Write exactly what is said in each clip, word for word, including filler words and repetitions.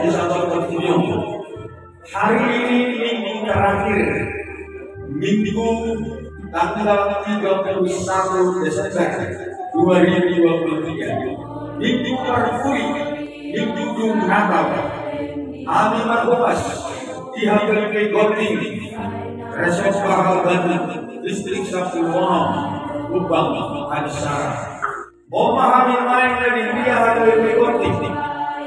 Sabat Portibi on. Hari ini minggu terakhir, Minggu tanggal tiga puluh satu Desember dua ribu dua puluh tiga. Minggu Parpuri, Minggu dung Natal. Hami marhumas di H K B P Gonting, Resort Pahal Batu, Distrik Sampuwonong, Gombang, Hanisara. On ma hami nuaeng na di huria H K B P Gonting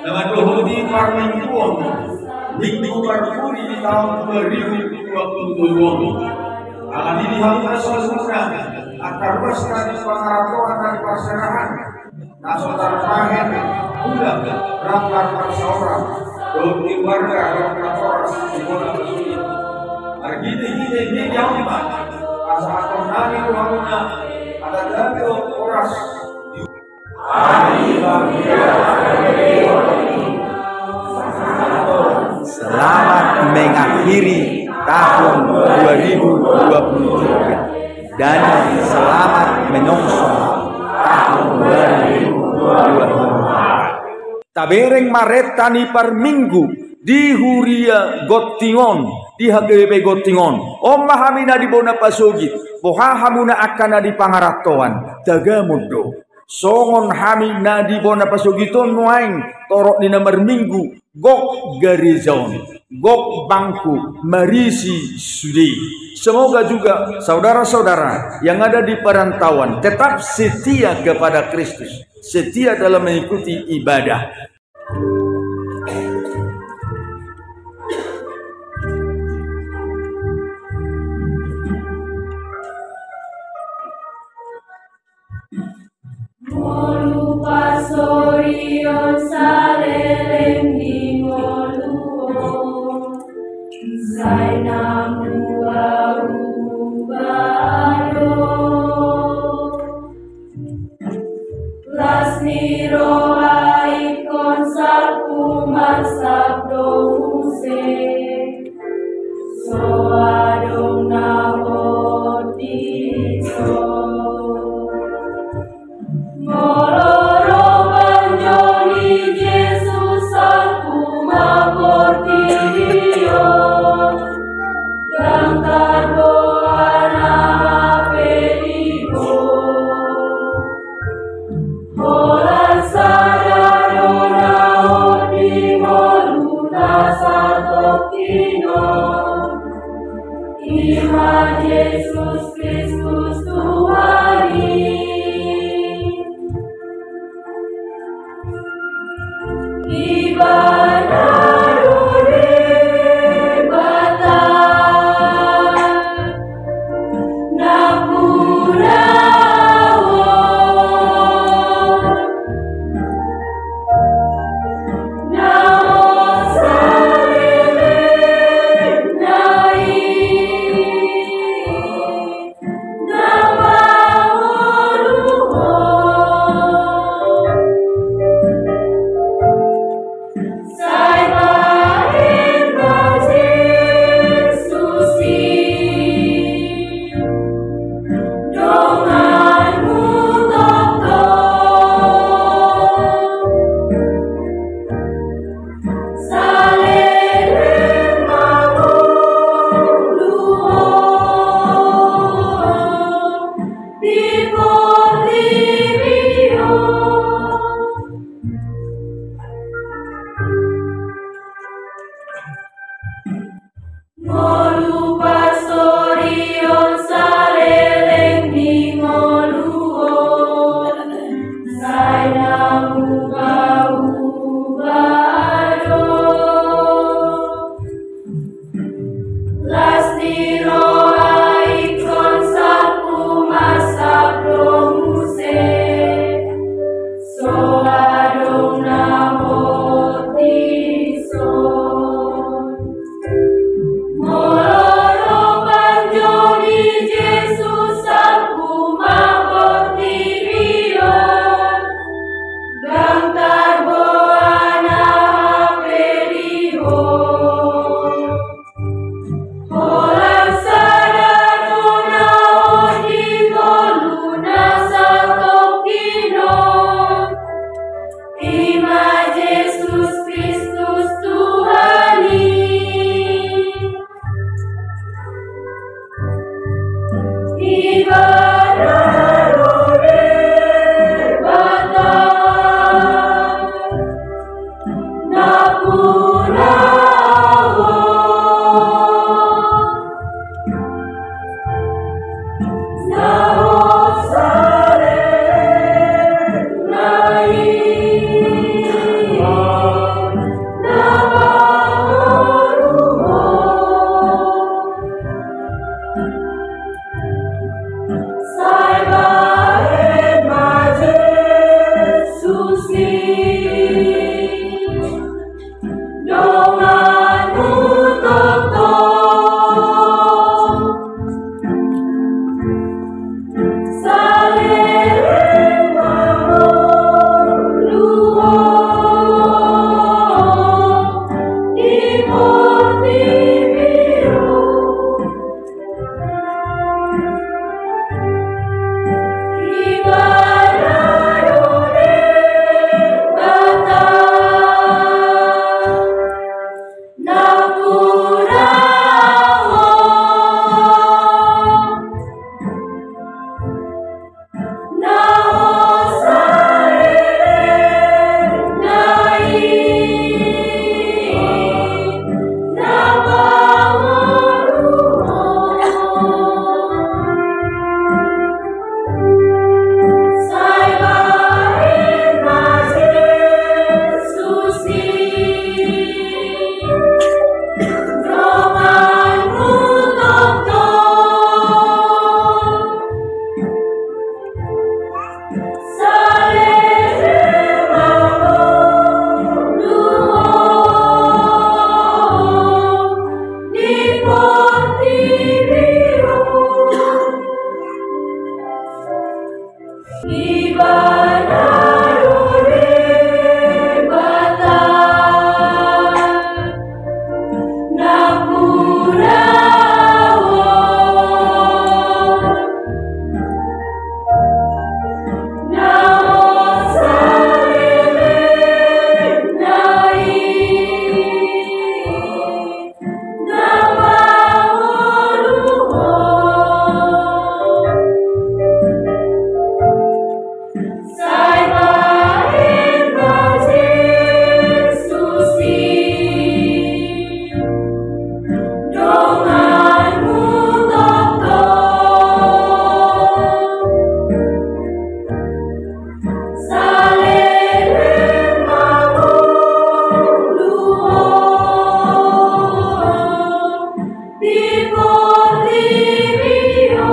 na mandohoti parmingguon Minggu Parpuri di taon dua ribu dua puluh tolu on. Alani i di hamuna saluhutna angka ruas na di pangarantoan na di parserahan, na so tarbahen, ulang, rap marparsaoran dohot keluarga dohot natoras di bona pasogit. Marhitehite i di hamuna pasahaton nami tu hamuna hata damei dohot horas. Selamat mengakhiri tahun dua ribu dua puluh tiga dan selamat menyongsong tahun dua ribu dua puluh empat. Tabereng marhata ni parminggu di huria Gonting on, di H K B P Gonting on. On ma hami na di bona pasogit, boha hamuna angka na di pangarantoan, tagamon do. Songon hami na di bona pasogit on nuaeng, torop ni na marminggu, gok gareja on, gok bangku, marisi sude. Semoga juga saudara-saudara yang ada di perantauan tetap setia kepada Kristus, setia dalam mengikuti ibadah. Ngolu pasorion saleleng ni ngolu on, sai na muba-uba do. Las ni roha ingkon salpu mansap do muse, so adong na hot dison. Molo ro banjoni Jesus salpu ma portibi on, ndang tarboa na hape di ho. Holan sada do na hot di ngoluna satongkin on, i ma Jesus Kristus Tuhan i. Ibana do Debata na punaon, na saleleng na i, na mangolu on. Donganmu tongtong saleleng mangolu di portibi on. Ibana do Debata nampuna ho. Na saleleng na i na pangolu ho. Sai bahen ma Jesus i donganmu tongtong saleleng mangolu di portibi on. Ibana do Debata nampuna ho. Na saleleng na i na pangolu ho. Sai bahen ma Jesus i donganmu tongtong saleleng mangolu ho di portibi on.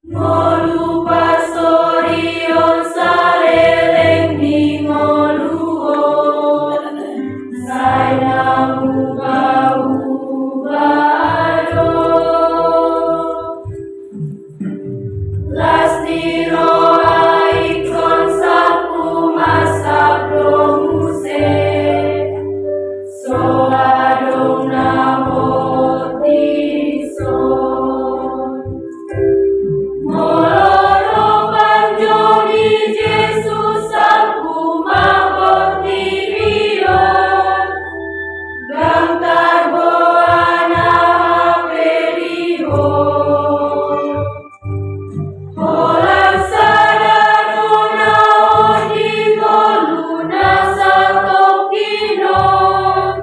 Ngolu parsorion saleleng ni ngolu on, sai na muba-uba do. Las ni roha ingkon salpu mansai do muse, so adong na hot dison. Molo ro panjou ni Jesus salpu ma portibi on, ndang tarboa na hape dihon. Holan sada do na hot di ngoluna satongkin on,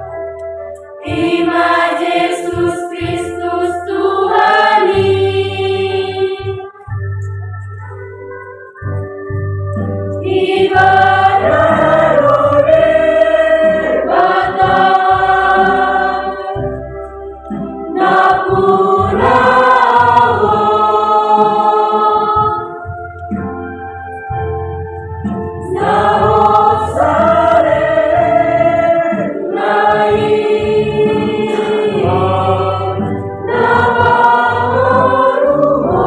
i ma Jesus Kristus Tuhan i. Ibana do Debata nampuna ho. Na hot saleleng na i na pangolu ho.